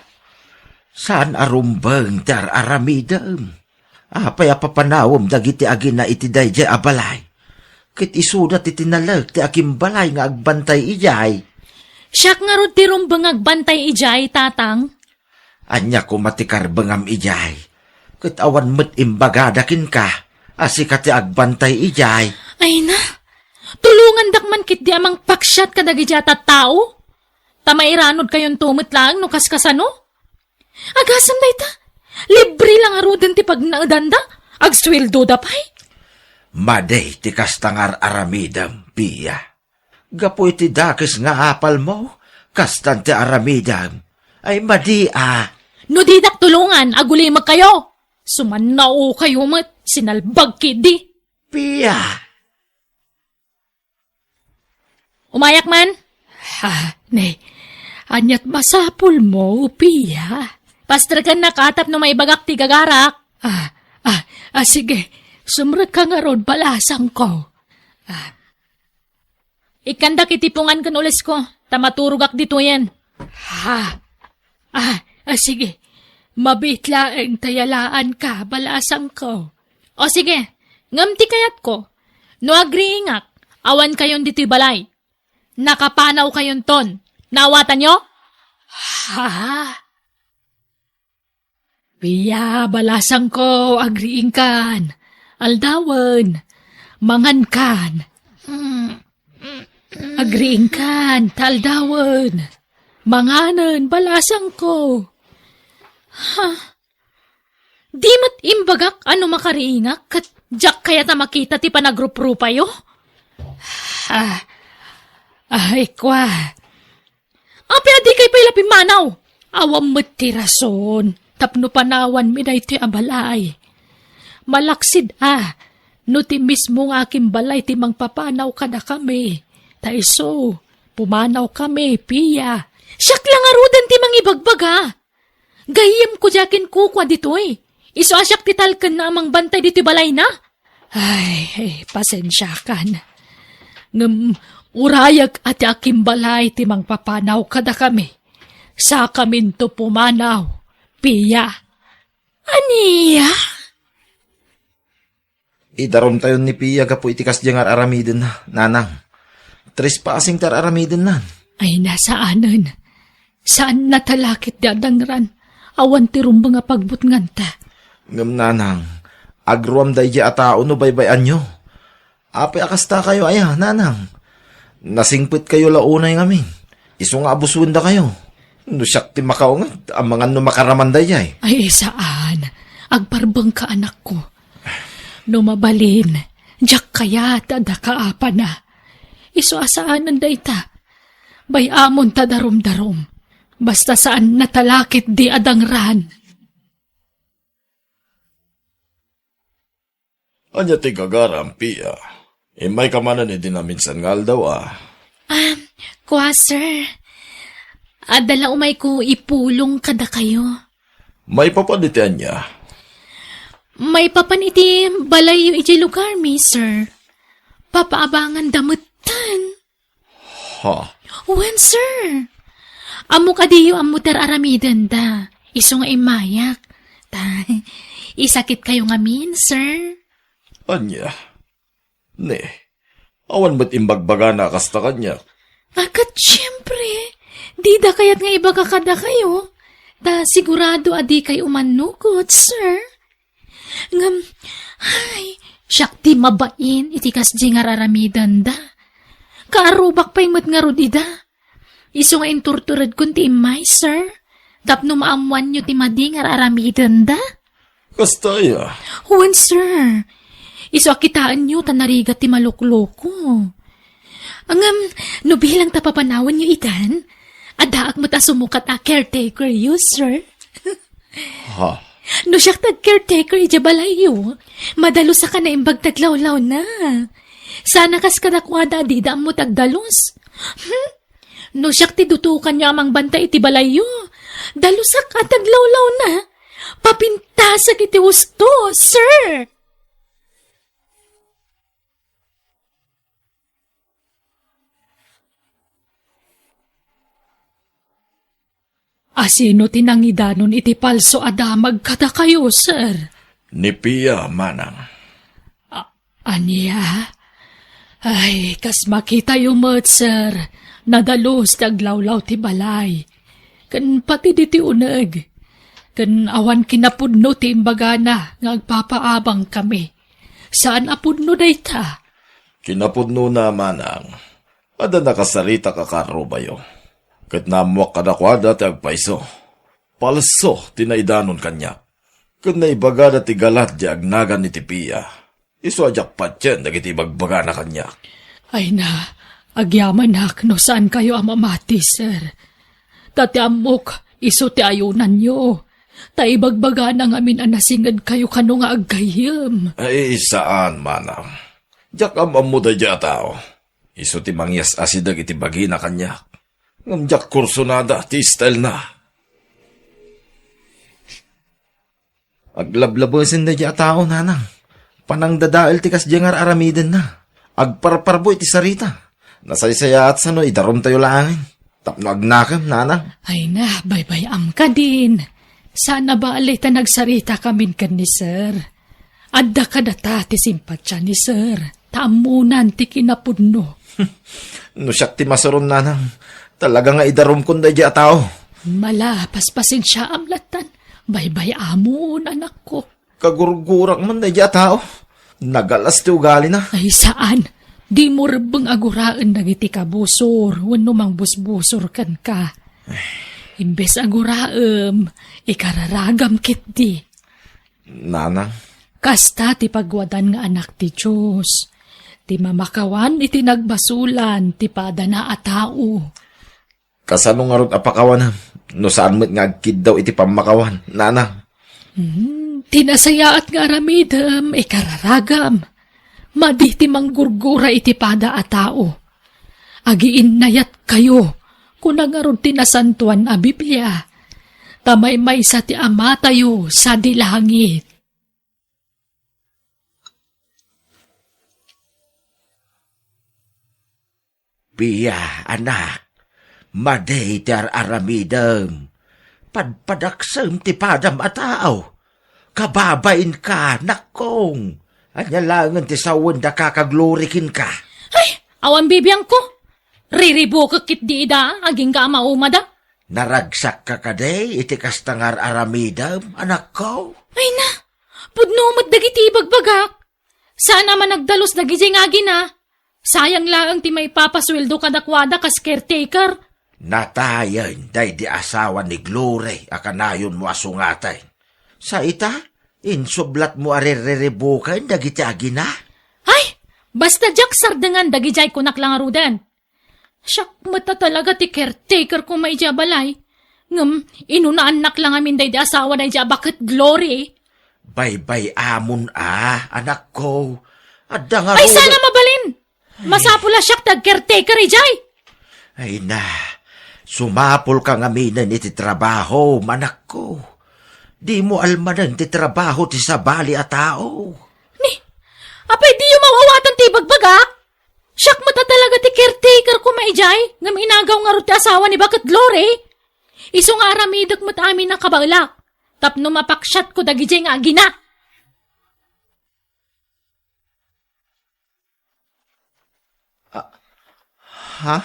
saan a rumbeng ti ar-aramidem. Apay a papanawem dagiti agina iti daydiay a balay? Ket isuda ti tinalek ti akimbalay nga agbantay idiay. Siak ngarud ti rumbeng agbantay idiay, tatang. Ania koma ti karbengam idiay? Ket awan met imbagada kenka a sika ti agbantay idiay. Ay na, tulongandak man ketdi a mangpaksiat kadagiti a tattao. Ta mairanudkayonto met laeng no kaskasano. Agasem dayta, libre la ngaruden ti pagnaedanda, agsueldoda pay. Madi ti kasta nga ar-aramidem, Pia. Gapu iti dakes nga apalmo, kastan ti aramidem. Ay, madi a. No didak tulongan, agulimekkayo. Sumannaokayo met, sinalbag ketdi. Pia! Umayak man? Ha, ne. Aniat masapulmo, Pia? Pastreken na katap no maibagak ti gagarak. Ah, ah, ah, sige. Sumrekka ngarud, balasangko. Ah. Ikkandak iti pungan ken ulesko, ta maturogak ditoyen. Ha? Ah, ah, sige. Mabit laeng ta yalaanka, balasangko. O sige, ngem ti kayatko, no agriingak, awankayon ditoy balay. Nakapanawkayonton. Naawatanyo? Ha? Pia, balasangko, agriingkan. Aldawen, mangankan. Agriingkan, ta aldawen. Manganen, balasangko. Ha? Di met imbagak a no makariingak, ket diak kayat a makita ti panagruprupayo? Ah, ay, kua. Apay a dikay pay la pimmanaw? Awan met ti rason tapno panawanmi daytoy a balay. Malaksid a, no ti mismo nga akimbalay ti mangpapanaw kadakami, ta isu, pumanawkami, Pia. Siak la ngaruden ti mangibagbaga. Gayyemko diay kinkukua ditoy. Isu a siak ti talkenna a mangbantay ditoy balayna. Ay, ay, pasensiakan. Ngem urayek a ti akimbalay ti mangpapanaw kadakami. Sakaminto pumanaw, Pia. Ania? Idarumtayon ni Pia gapu iti kasdiay nga ar-aramidenna, nanang. Trespassing ti ar-aramidennan. Ay, nasaanen. Saanna talakit ti adangran. Awan ti rumbeng a pagbutnganta. Ngem, nanang, agruam daydiay a tao no baybay-anyo. Apay a kastakayo aya, nanang? Nasingpetkayo la unay ngamin. Isu nga abuswendakayo. No siak ti makaunget, amangan no makaraman daydiay. Ay, saan. Agparbengka, anakko. No mabalin, diak kayat a dakaapana. Isu a saanen dayta. Bay-amon ta darum-darum. Basta saanna talakit ti adangran. Ania ti gagaram, Pia? Immayka manen idi naminsan nga aldaw, a? Ah, kua, sir. Adda la umayko ipulong kadakayo. Maipapan iti ania? Maipapan iti balayyo idiay lugarmi, sir. Papaabanganda metten. Ha? Wen, sir. Ammok a diyo ammo ti ar-aramidenda. Isu nga immayak. Ta, isakitkayo ngamin, sir. Ania? Ne, awan met imbagbagana a kasta kaniak. A, ket siempre, dida kayat nga ibaga kadakayo. Ta sigurado a dikayo mannukot, sir. Ngem, ay, siak ti mabain iti kasdi nga ar-aramidenda. Kaarrubak pay met ngarud ida. Isu nga inturturedkon ti immay, sir. Tapno maammoanyo ti madi nga ar-aramidenda. Kasta aya? Wen, sir. Isu a kitaenyo ta narigat ti malukloko. Ngem, no bilang ta papanawanyo itan, addaak met a sumukat a caretakeryo, sir. Ha? No siak ti agcaretaker idiay balayyo, madalusak a naimbag ti aglawlawna. Saan a kas kadakuada a dida ammo ti agdalus. Hmm? No siak ti dutokanyo a mangbantay iti balayyo, dalusak a ti aglawlawna. Papintasak iti husto, sir. A sino ti nangidanon iti palso a damag kadakayo, sir? Ni Pia, manang. A-, ania? Ay, kas makitayo met, sir, nadalus ti aglawlaw ti balay. Ken pati ditoy uneg. Ken awan kinapudno ti imbagana nga agpapaabangkami. Saan a pudno dayta. Kinapudnona, manang, adda nakasarita a kaarrubayo. Ket naammoak kadakuada ti agpayso. Palso ti naidanon kaniak. Ket naibagada ti galat di agnagan iti Pia. Isu a diak patien dagiti ibagbagana kaniak. Ay na, agyamanak no saankayo a mamati, sir. Ta ti ammok, isu ti ayunanyo. Ta ibagbagana ngamin a nasingedkayo kano nga aggayyem. Ay, saan, manang. Diak am-ammo daydiay a tao. Isu ti mangyas-asideg iti bagina kaniak. Ngem diak kursunada ti stylena. Aglablabesen daydiay a tao, nanang. Panangdadael ti kasdiay nga ar-aramidenna. Agparparbo iti sarita. Nasaysayaat sano idarumtayo laengen tapno agnakem, nanang. Ay na, baybay-am kadin. Saan a bale ta nagsaritakamin ken ni sir. Adda kadata ti simpatia ni sir, ta ammonan ti kinapudno. No siak ti masuron, nanang, talaga nga idarumkon daydiay a tao. Mala, paspasensiaam lattan. Baybay-amon, anakko. Kagurgurak man daydi a tao. Nagalas ti ugalina. Ay, saan. Dimo rebbeng a guraen dagiti kabusor wenno mangbusbusor kenka. Imbes a guraem, ikararagam ketdi. Nanang. Kasta ti pagwadan nga anak ti Dios. Ti mamakawan iti nagbasolan ti padana a tao. Kasano ngarud a pakawanem no saan met nga agkiddaw iti pammakawan, nanang? Hmm, ti nasayaat nga aramidem, ikararagam. Madi ti manggurgura iti pada a tao. Agiinnayatkayo, kuna ngarud ti Nasantoan a Biblia. Ta maymaysa ti Amatayo sadi langit. Pia, anak, madi ti ar-aramidem. Padpadaksem ti padam a tao. Kababainka, nakkong. Ania laengen ti sawenda ka, ka Glory kenka? Ay, awan bibiangko. Riribukek ketdi ida, agingga a maumada. Naragsakka kadi iti kasta nga ar-aramidem, anakko? Ay na, pudno met dagiti ibagbagak. Saan a managdalus dagiti nga agina. Sayang laeng ti maipapasueldo kadakuada kas caretaker. Natayen daydi asawa ni Glory a kanayonmo a sungaten. Sa ita, insublatmo a ririribuken dagiti agina? Ay, basta diak sardengan dagidiay kunak la ngaruden. Siak met a talaga ti caretaker koma idiay a balay. Ngem inunaannak la ngamin daydi asawa daydi a baket Glory. Baybay-amon a, anakko. Adda nga Ay, rulo- sana mabalin! Masapul a siak ti agcaretaker idiay. Ay na, sumapulka ngaminen iti trabaho, anakko. Dimo almanen ti trabaho ti sabali a tao. Ni, apay diyo maawatan ti ibagbagak? Siak met a talaga ti caretaker koma idiay, ngem inagaw ngarud ti asawa ni baket Glory. Isu nga aramidek met amin a kabaelak, tapno mapaksiatko dagidiay nga agina. Ah, ha?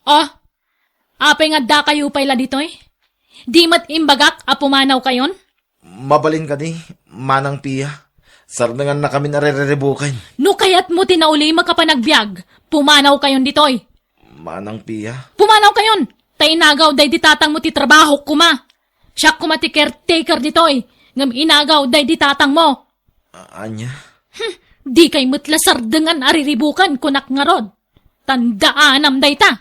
Oh, apay nga addakayo pay la ditoy? Di met imbagak a pumanawkayon? Mabalin kadi, Manang Pia. Sardenganna kamin a ririribuken. No kayatmo ti naulimek a panagbiag, pumanawkayon ditoy. Manang Pia. Pumanawkayon, ta inagaw daydi tatangmo ti trabaho koma. Siak koma ti caretaker ditoy, ngem inagaw daydi tatangmo. A-, ania? Hmm, dikay met la sardengan a riribuken, kunak ngarud. Tandaanam dayta.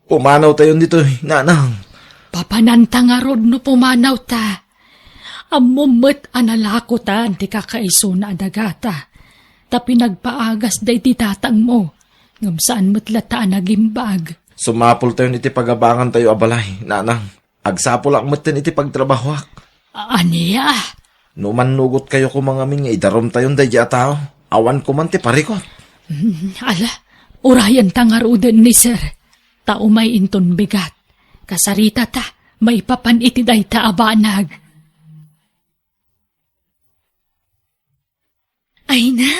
Pumanawtayon ditoy, nanang. Papananta ngarud no pumanawta. Ammom met a nalakotan ti kakaisuna a dagata. Ta pinagpaagas daydi tatangmo, ngem saan met latta a nagimbag. Sumapultayon iti pagabangantayo a balay, nanang. Agsapulak metten iti pagtrabahoak. A-, ania? No mannugotkayo koma ngamin nga idarumtayon daydi a tao, awan koman ti parikut. Mm, ala, urayenta ngaruden ni Sir. Ta umay inton bigat. Kasaritata, maipapan iti dayta a banag. Ay na,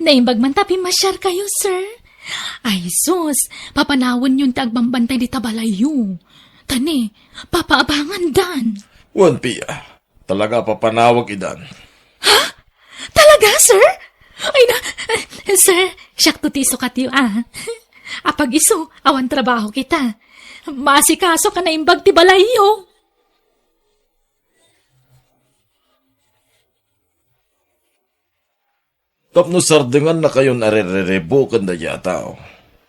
naimbag man ta pimmasiarkayo, sir. Ay sus, papanawenyon ti agbambantay dita balayyo. Ta ni, papaabangandan. Wen, Pia, talaga a papanawek idan. Ha? Talaga, sir? Ay na, eh, sir, siakto ti isukatyo, ah. Apag isu, awan trabaho kita. Maasikaso ka naimbag ti balayyo. Tapno sardengannakayon a ririribuken daydi a tao.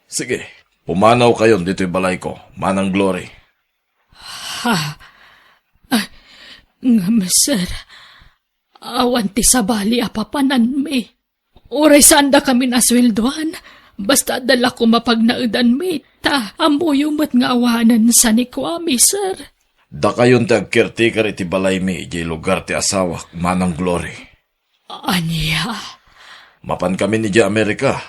Sige, pumanawkayon ditoy balayko, Manang Glory. Ha? Ah, ngem, sir, awan ti sabali a papananmi. Uray saandakamin a sueldoan, basta adda la koma pagnaedanmi, ta ammoyo met nga awanen sanikuami, sir. Dakayon ti agcaretaker iti balaymi idiay lugar ti asawak, Manang Glory. Ania? Mapankamin idiay Amerika,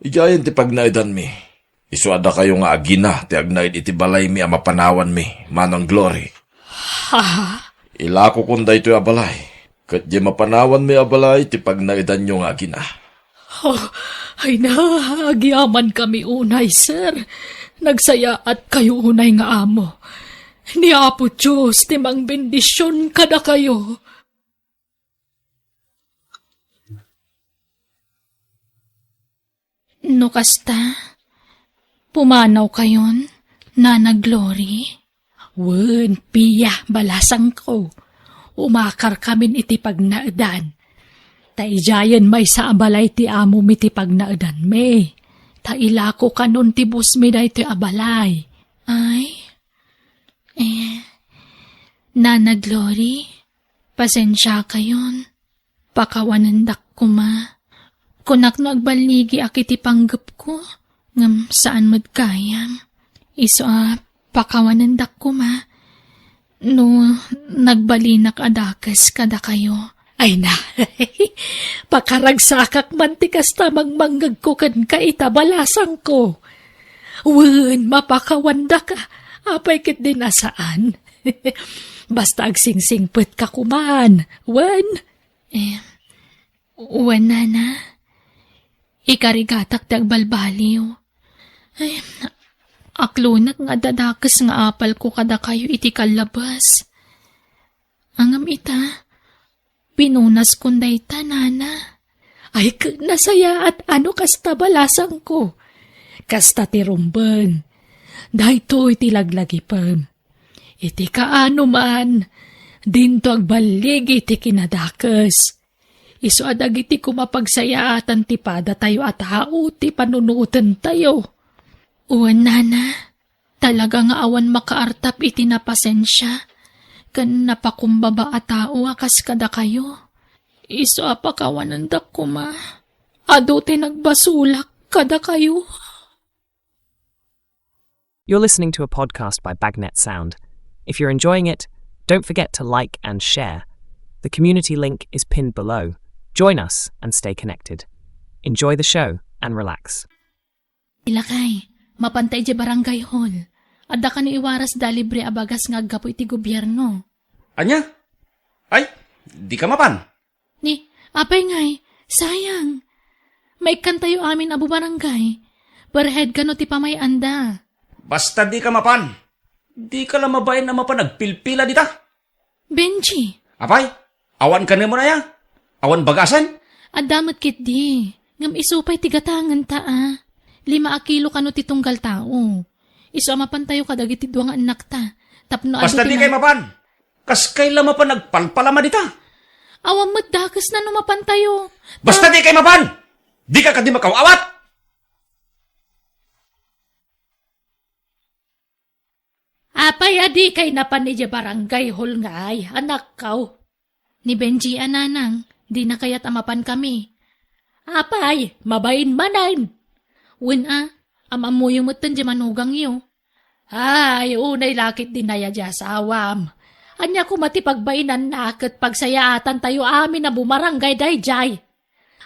idiayen ti pagnaedanmi. Isu a dakayo nga agina ti agnaed iti balaymi a mapanawanmi, Manang Glory. Ha? Ilakokon daytoy a balay, ket diay mapanawanmi a balay ti pagnaedanyo nga agina. Oh, Ay na, agyamankami unay, sir. Nagsayaatkayo unay nga amo. Ni Apo Dios ti mangbendision kadakayo. No kasta, pumanawkayon, Nana Glory? Wen, Pia, balasangko. Umakarkamin iti pagnaedan. Ta idiayen maysa a balay ti amomi ti pagnaedanmi. Ta ilako kanon ti busmi daytoy a balay. Ay? Eh, Nana Glory, pasensiakayon. Pakawanendak koma. Kunak no agballigiak iti panggepko, ngem saan met gayam. Isu a pakawanendak koma no nagbalinak a dakes kadakayo. Ay na, pakaragsakak man ti kasta mangmangngegko kenka ita balasangko. Wen, mapakawandaka. Apay ketdin a saan? Basta agsingsingpetka koman. Wen? Eh, wen, Nana. Ikarigatak ti agbalbaliw. Ay, aklonek nga adda dakes nga apalko kadakayo iti kallabas. Ngem ita, pinunaskon dayta, Nana. Ay, ket nasayaat a no kasta balasangko. Kasta ti rumbeng. Daytoy ti laglagipem. Iti kaano man, dinto agballigi ti kinadakes. Isu a dagiti koma pagsayaatan ti padatayo a tao ti panunotentayo. Wen, Nana, talaga nga awan makaartap iti napasensia ken napakumbaba a tao a kas kadakayo. Isu a pakawanendak koma, adu ti nagbasolak kadakayo. You're listening to a podcast by Bagnet Sound. If you're enjoying it, don't forget to like and share. The community link is pinned below. Join us and stay connected. Enjoy the show and relax. Ilakay, mapanta idiay barangay hall. Adda kano iwarasda a libre a bagas nga aggapu iti gobierno. Ania? Ay, dika mapan? Ni, apay ngay, sayang. Maikkantayo amin a bubarangay. Perhead kano ti pamay-anda. Basta dika mapan. Dika la mabain a mapan agpilpila dita. Benji. Apay, awan kanemon aya? Awan bagasen? Adda met ketdi. Ngem isu pay ti gatangenta a. Lima a kilo kano ti tunggal tao. Isu a mapantayo kadagiti dua nga annakta. Tapno adu ti dikay na- mapan. Kaskay la mapan agpalpalama dita? Awan met dakesna no mapantayo. Basta dikay mapan! Dika kadi makaw-awat! Apay a dikay napan idiay barangay hall ngay, anakkaw? Ni Benji a nanang, dina kayat a mapan kami. Apay, mabain manen. Wen a, am-ammoyo metten diay manugangyo. Ay, unay la ketdi nay a diay asawam. Ania koma ti pagbainanna ket pagsayaatantayo amin a bumarangay daydiay?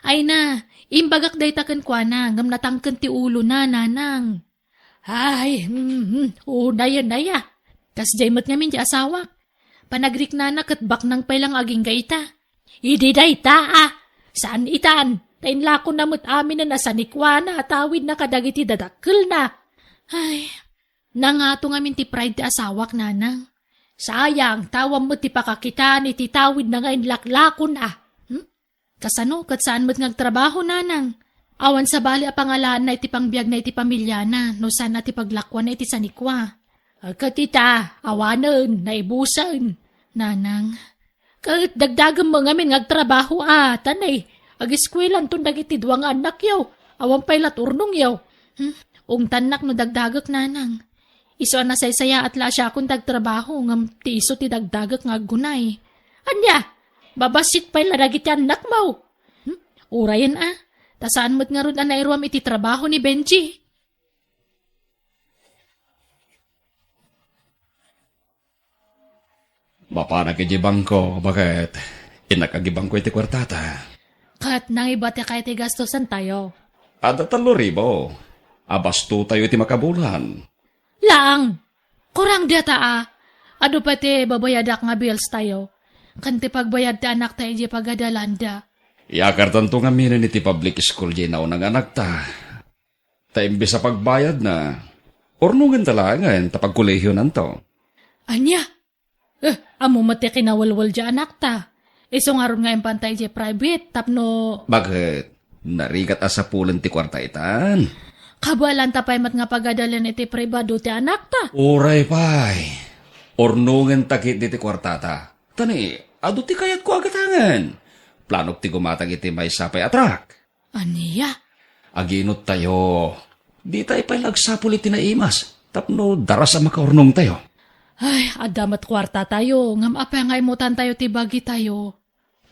Ay na, imbagak dayta kenkuana, ngem natangken ti ulona, nanang. Ay, mm, mm, unayen aya. Kasdiay met ngamin diay asawak. Panagriknana ket baknang pay la nga agingga ita. Idi dayta a, saan itan, ta inlakona met aminen a sanikuana a tawidna kadagiti dadakkelna. Ay, nangato ngamin ti pride ti asawak, nanang. Sayang, ta awan met ti pakakitaan iti tawidna nga inlaklakona. Hmm? Kasano ket saan met nga agtrabaho, nanang? Awan sabali a pangalaanna iti pangbiagna iti pamiliana no saan a ti paglakuanna iti sanikua. Ket ita, awanen, naibusen. Nanang, ket dagdagem met ngamin nga agtrabaho a, ta nay, agiskuelanton dagiti dua nga annakyo, awan pay la turnongyo. Hmm? Ungtannak no dagdagek, nanang. Isu a nasaysayaat la a siakon ti agtrabaho, ngem ti isu ti dagdagek nga aggunay. Ania? Babassit pay la dagiti annakmo? Hmm? Urayen a, ta saan met ngarud a nairuam iti trabaho ni Benji. Mapanak idiay bangko, baket innak agibangko iti kuartata. Ket nangibatikay ti gastusantayo. Adda tallo ribu. Abastotayo iti makabulan. Laang! Kurang dayta a. Adu pay ti babayadak nga bills tayo. Ken ti pagbayad ti anakta idiay pagadalanda. Iyakartanto ngaminen iti public school diay nauna nga anakta. Ta imbes a pagbayadna, urnongenta laengen ta pagkolehionanto. Ania? Eh, ammo met ti kinawalwal diay anakta. Isu ngarud nga impanta idiay private tapno... Bakit? Narigat a sapulen ti kuarta itan? Kabaelanta pay met nga pagadalen iti pribado ti anakta. Uray pay. Urnongenta ketdi ti kuartata. Ta ni, adu ti kayatko a gatangen. Planok ti gumatang iti maysa pay a truck. Ania? Aginottayo. Ditay pay la agsapul iti naimas tapno daras a makaurnongtayo. Ay, adda met kuartatayo, ngem apay nga immutantayo ti bagitayo?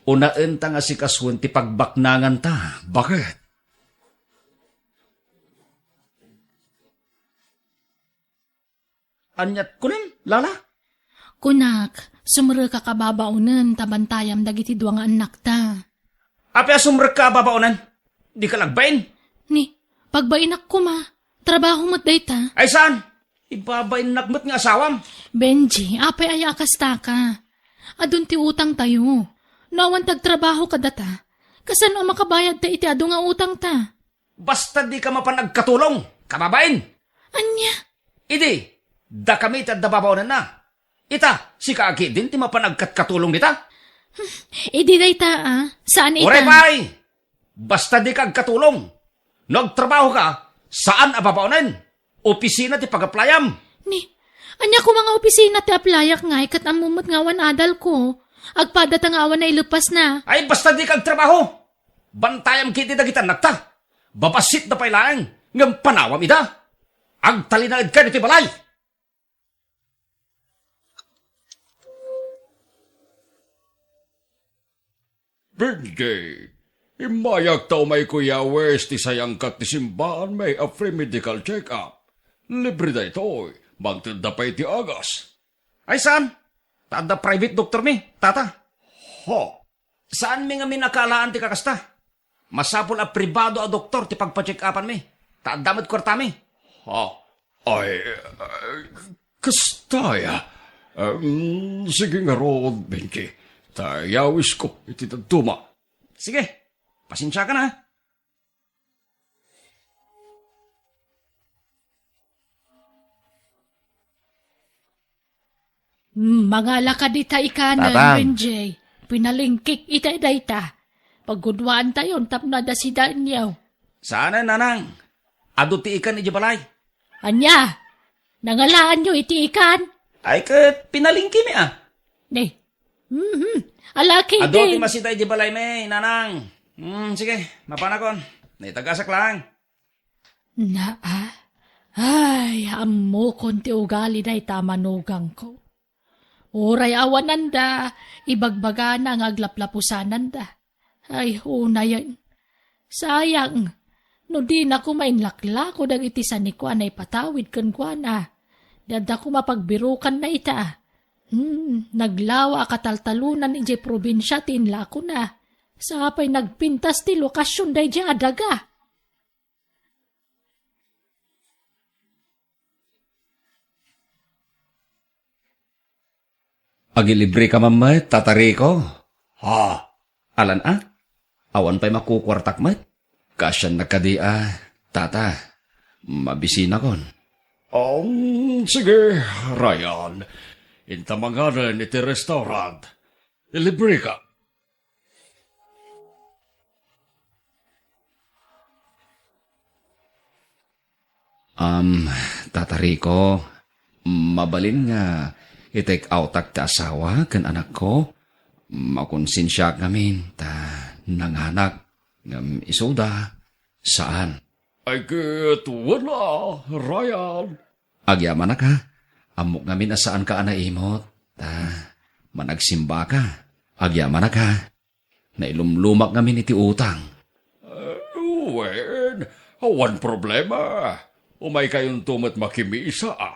Unaenta nga sikasuen ti pagbaknanganta. Bakit? Aniat kunem, Lala? Kunak, sumrekak a babaonen ta bantayam dagiti dua nga annakta. Apay a sumrekka a babaonen? Dika la agbain? Ni, pagbainak koma. Trabaho met dayta. Ay saan? Ibabainnak met nga asawam. Benji, apay aya a kastaka? Adun ti utangtayo. No awan ti agtrabaho kadata, kasano a makabayadta iti adu nga utangta? Basta dika mapan agkatulong, kababain! Ania? Idi, dakami ti adda babaonenna. Ita, sika ketdin ti mapan agkatkatulong dita? Idi dayta, a, saan ita? Uray pay! Basta dika agkatulong. No agtrabahoka, saan a babaonen. Opisina ti pag-applyam. Ni, ania koma nga opisina ti applyak ngay ket ammo met nga awan adalko? Agpadata nga awan naileppasna. Ay, basta dika agtrabaho. Bantayam ketdi dagiti annakta. Babassitda pay laeng, ngem panawam ida. Agtalinaedka ditoy balay. Benji, immayak ta umayko iyawis ti sayangkat ti simbaan, may a free medical check-up. Libre daytoy, mangtedda pay ti agas. Ay saan? Ta adda private doktormi, tata. Ho. Saanmi ngamin a kaalaan ti kakasta. Masapul a pribado a doktor ti pagpa-check-upanmi. Ta adda met kuartami. Ha? Ay, ay, kasta aya. Em, sige ngarud, Benji. Ta iyawisko iti dadduma. Sige. Pasensiakan, ha? Hmm, mangala ka dita ikanen, Tatang. Benjay. Pinalingkik ita dayta. Paggunwaantayon tapno adda sidaenyo. Saanen, nanang. Adu ti ikan idiay balay. Ania? Nangalaanyo iti ikan? Ay, ket pinalingkimi, a. Ne. Mhm. Alaki Adu ti din. Masida idiay balaymi, nanang. Hmm, sige, mapanakon. Naitagasak lang. Naa, ay, ammokon ti ugali dayta a manugangko. Uray awananda, ibagbagana nga aglaplapusananda. Ay, unayen. Sayang, no dina koma inlaklako dagiti sanikuana ipatawid kenkuana. Di adda koma pagbirukanna ita. Hmm, naglawa a kataltalonan idiay probinsia ti inlakona. Sapay nagpintas ti lokasion daydiay a daga. Agilibreka man met, Tata Rico? Ha? Alan a? Awan pay makukuartak met? Kasiannak kadi a, Tata? Mabisinakon. Um, sige, Ryan. Inta manganen iti restaurant. Ilibreka. Um, Tata Rico, mabalin nga i-take outak ti asawa ken anakko? Makonsensiaak ngamin ta nanganak ngem isuda, saan. Ay ket wen a, Ryan. Agyamanak a, ammok ngamin a saanka a naimot, ta managsimbaka. Agyamanak a, nailumlumak ngamin iti utang. Eh, wen, awan problema. Umaykayonto met makimisa, a.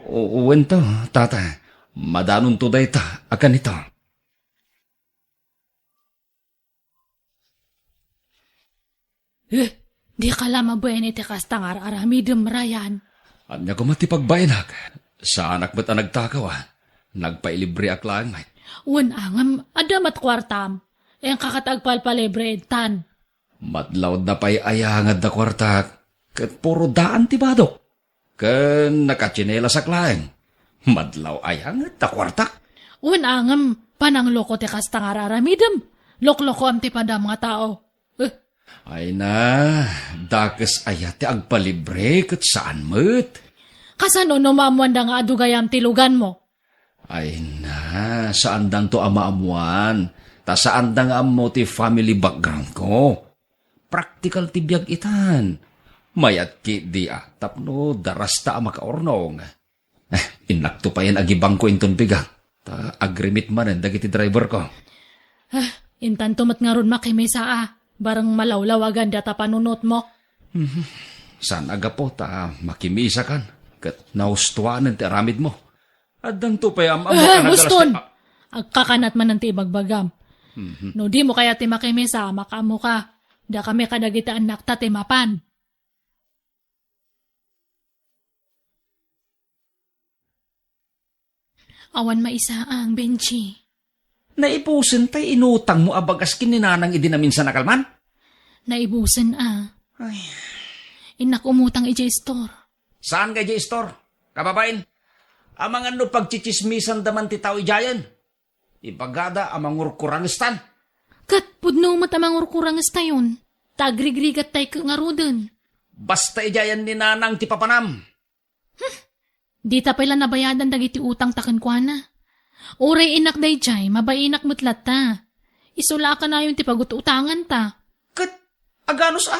U-, uwento, Tata. Madanonto dayta a kanito. Eh, dika la mabain iti kasta nga ar-aramidem, Ryan. Ania koma ti pagbainak? Saanak met a nagtakaw, a. Nagpailibreak laeng met. Wen a, ngem adda met kuartam. Inka ket agpalpalibre intan. Madlawda pay aya nga adda kuartak, ket puro daan ti badok. Ken nakatsinilasak laeng. Madlaw aya nga adda kuartak? Wen, ngem panangloko ti kasta nga ar-aramidem. Loklokoam ti padam nga tao. Eh. Ay na, dakes aya ti agpalibre ket saan met. Kasano no maammoanda nga adu gayam ti luganmo? Ay na, saandanto a maammoan, ta saanda nga ammo ti family background ko. Praktikal ti biag itan. Mayat ketdi a tapno darasta a makaurnong. Eh, innakto payen agibangko inton bigat. Ta agrimit manen dagiti driver ko. Ah, intanto met ngarud makimisa a. Bareng malawlawagan data panunotmo. Mhm. Saan a gapu ta makimisakan ket naustuanen ti aramidmo. Addanto pay am-ammo a nagalas ti, ah, agkakanat manen ti ibagbagam. Mhm. No dimo kayat ti makimisa, makaammoka. Dakami kadagiti annakta ti mapan. Awan maisaang, Benji. Naibusen tay inutangmo a bagas ken ni Nanang idi naminsan a kalman? Naibusen a. Ay. Innak umutang idiay istor. Saan nga idiay istor? Kababain, amangan no pagtsitsismisanda man ti tao idiayen. Ibagada a mangurkurangestan. Ket pudno met a mangurkurangestayon, ta agrigrigattay ket ngaruden. Basta idiayen ni Nanang ti papanam. Dita pay la nabayadan dagiti utangta kenkuana. Uray innak daydiay, mabainak met latta. Isu la a kanayon ti pagut-utanganta. Ket aganus a?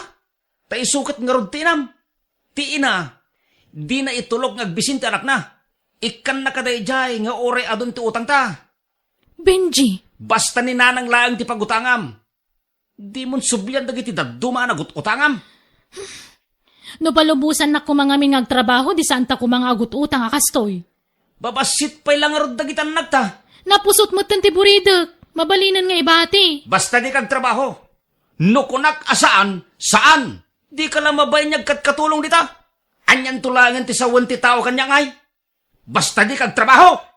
Ta isu ket ngarud ti inam. Ti ina, dina itulok nga agbisin ti anakna. Ikkannaka daydiay nga uray adun ti utangta. Benji! Basta ni Nanang laeng ti pagutangam. Dimon sublian dagiti dadduma a nagut-utangam. No palubosannak koma ngamin nga agtrabaho, di saanta koma nga agut-utang a kastoy. Babassit pay la ngarud dagiti annakta. Napusot metten ti buridek. Mabalinen nga ibati. Basta dika agtrabaho. No kunak a saan, saan. Dika la mabain nga agkatulong dita. Anianto laengen ti sawen ti tao kaniak ngay? Basta dika agtrabaho.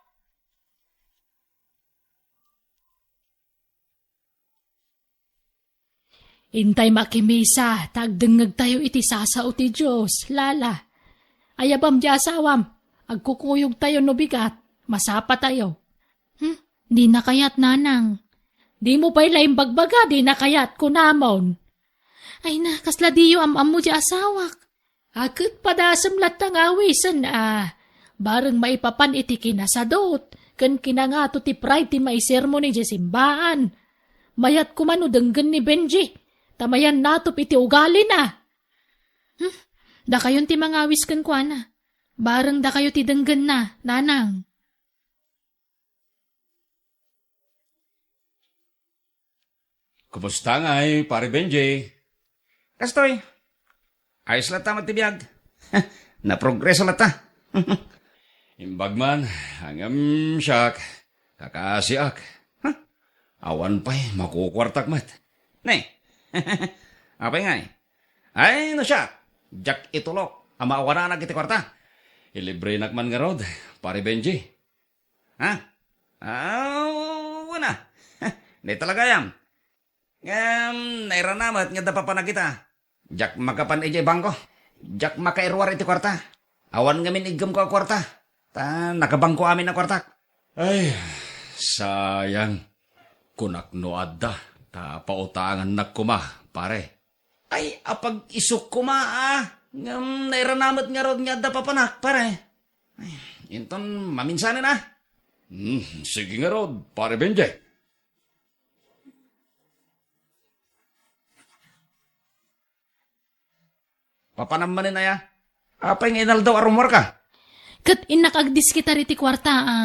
Intay makimisa, ta agdengngegtayo iti sasao ti Dios, Lala. Ayabam di asawam, agkukuyogtayo no bigat, masapatayo. Hmm? Dina kayat, Nanang. Dimo pay la imbagbaga, dina kayat, kunamon. Ay na, kasla diyo am-ammo di asawak. A, ket padasem latta nga awisen a, bareng maipapan iti kinasadut, ken kinangato ti pride ti maisermon idiay simbaan. Mayat koma no denggen ni Benji, ta mayan natop iti ugalina. Hmm, dakayon ti mangawis kenkuana. Bareng dakayo ti denggenna, Nanang. Kumusta ngay, Pare Benji? Kastoy, ayos latta met ti biag. Naprogreso latta. Imbag man, ngem siak, kakaasiak. Huh? Awan pay, makukuartak met. Ne? Apay ngay? Ay, no siak, diak itulok a maawananak iti kuarta. Ilibrenak man ngarud, Pare Benji. Ha? Ah, wen a. Di talaga yan. Ngem, nairana met nga adda papanak ita. Diak makapan idiay bangko. Diak makairuar iti kuarta. Awan ngamin iggemko a kuarta. Ta nakabangko amin a kuartak. Ay, sayang. Kunak no adda, ta pautangannak koma, pare. Ay, apag-isuk koma, a. Ngem, nairana met ngarud nga adda papanak, pare. Ay, inton maminsanen, a. Hmm, sige ngarud, Pare Benjay. Papanam manen aya? Apay nga inaldaw a rummuarka? Ket innak agdiskitar iti kuarta, a.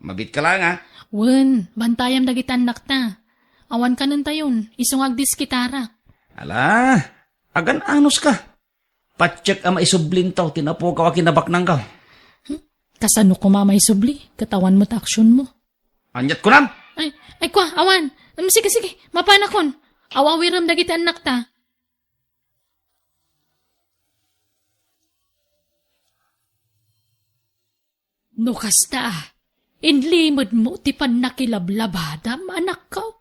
Mabiitka laeng, a? Wen, bantayam dagiti annakta. Awan kanentayon, isu nga agdiskitarak. Ala, agan-anuska. Patiek a maisublinto ti napukaw a kinabaknangko. Hmm? Kasano koma a maisubli? Ket awan met aksionmo. Aniat kunam? Ay, ay, kua, awan. Em, sige, sige, mapanakon. Aw-awirem dagiti annakta. No kasta, inlimedmo ti pannakilablabadam, anakko?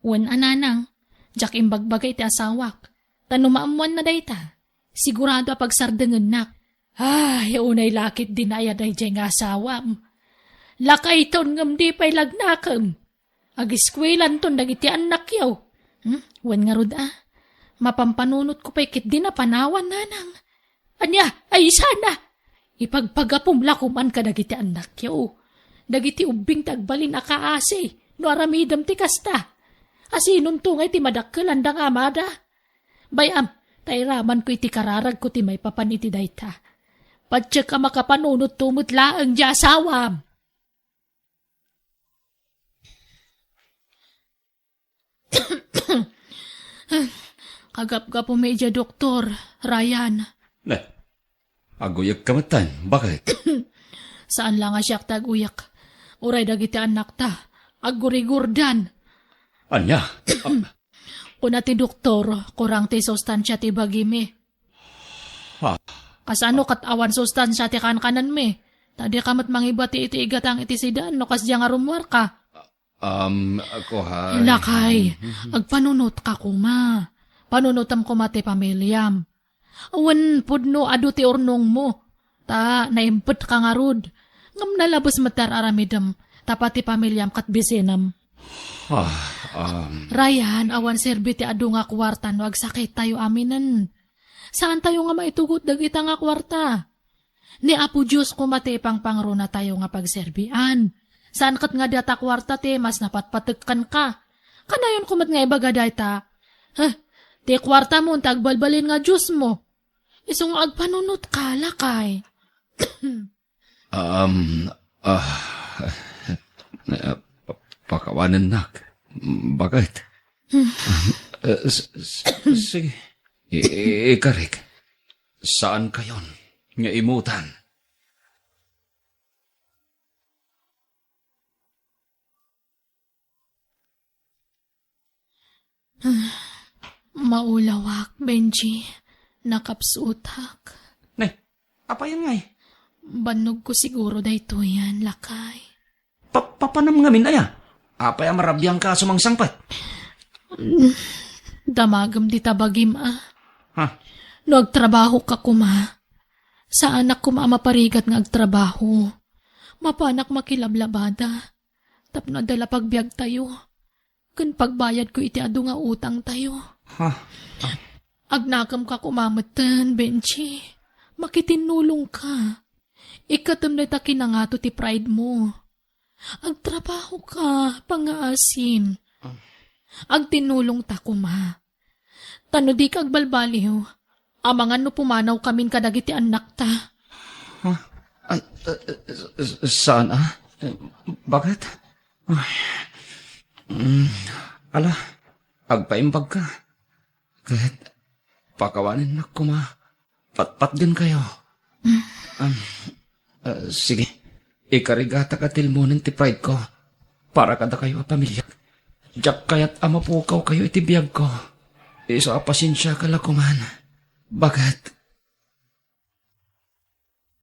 Wen a, nanang, diak imbagbaga iti asawak. Ta no maammoanna dayta, sigurado a pagsardengennak. Ay, unay la ketdin a aya daydiay nga asawam. Lakayton ngem di pay lagnakem. Ageskuelanton dagiti annakyo. Hmm? Wen ngarud a, mapampanunotko pay ketdin a panawan, nanang. Ania, ay sana? Ipagpagapom la koman kadagiti annakyo. Dagiti ubbing ti agbalin a kaasi, no aramidem ti kasta. Asinonto ngay ti madakkelanda nga amada? Bay-am, ta iramanko iti kararagko ti maipapan iti dayta. Patiek a makapanunotto met laeng ti asawam. Kagapgapumi idiay doktor, Ryan. Ne, aguyekka metten. Baket? Saan la nga siak ti aguyek. Uray dagiti annakta, aggurigurdan. Ania? Kuna ti doktor, kurang ti sustansia ti bagimi. Ha? Kasano ket awan sustansia ti kankanenmi? Ta dika met mangibati iti igatang iti sidan no kasdiay nga rummuarka. Um, ako ha. Lakay, agpanunotka koma. Panunotem koma ti pamiliam. Wen pudno adu ti urnongmo. Ta naimpetka ngarud. Ngem nalabes met ti ar-aramidem. Tapno ti pamiliam ket bisinem. Ah, um. Ryan, awan serbi ti adu nga kuarta no agsakittayo aminen. Saantayo nga maitugot dagita nga kuarta. Ni Apo Dios koma ti ipangpangrunatayo nga pagserbian. Saan ket nga data kuarta ti mas napatpatek kenka. Kanayon koma nga ibaga dayta, "Heh, ti kuartamon ti agbalbalin nga diosmo." Isu nga agpanunotka, lakay. Um, ah, ah, pa-, pakawanennak. Baket? Eh, s-, s-, sige. I-, i-, ikarik. Saankayon nga imutan? Maulawak, Benji. Nakapsutak. Ne, apay ngay? Bannogko siguro daytoyen, lakay. Pa-, papanam ngamin aya? Apay a marabiangka a sumangpet? Damagem dita bagim a. Ha? No agtrabahoka koma, saanak koma a maparigat nga agtrabaho. Mapanak makilablabada. Tapno adda la pagbiagtayo. Ken pagbayadko iti adu nga utangtayo. Ha? Agnakemka koma metten, Benji. Makitinnulongka. Ikkatem dayta kinangato ti pride mo. Agtrabahoka, pangngaasim. Agtinnulongta koma. Ta no dika agbalbaliw, amangan no pumanawkamin kadagiti annakta. Ha? Ay, eh, eh, s-, saan, ah? Eh, baket? Ay. Mm, ala, agpaimbagka. Ket pakawanennak koma. Patpatgenkayo. Um, ah, sige. Ikarigatak a tilmonen ti pride ko para kadakayo a pamilyak. Diak kayat a mapukawkayo iti biagko. Isu a pasensiaka la koman. Baket?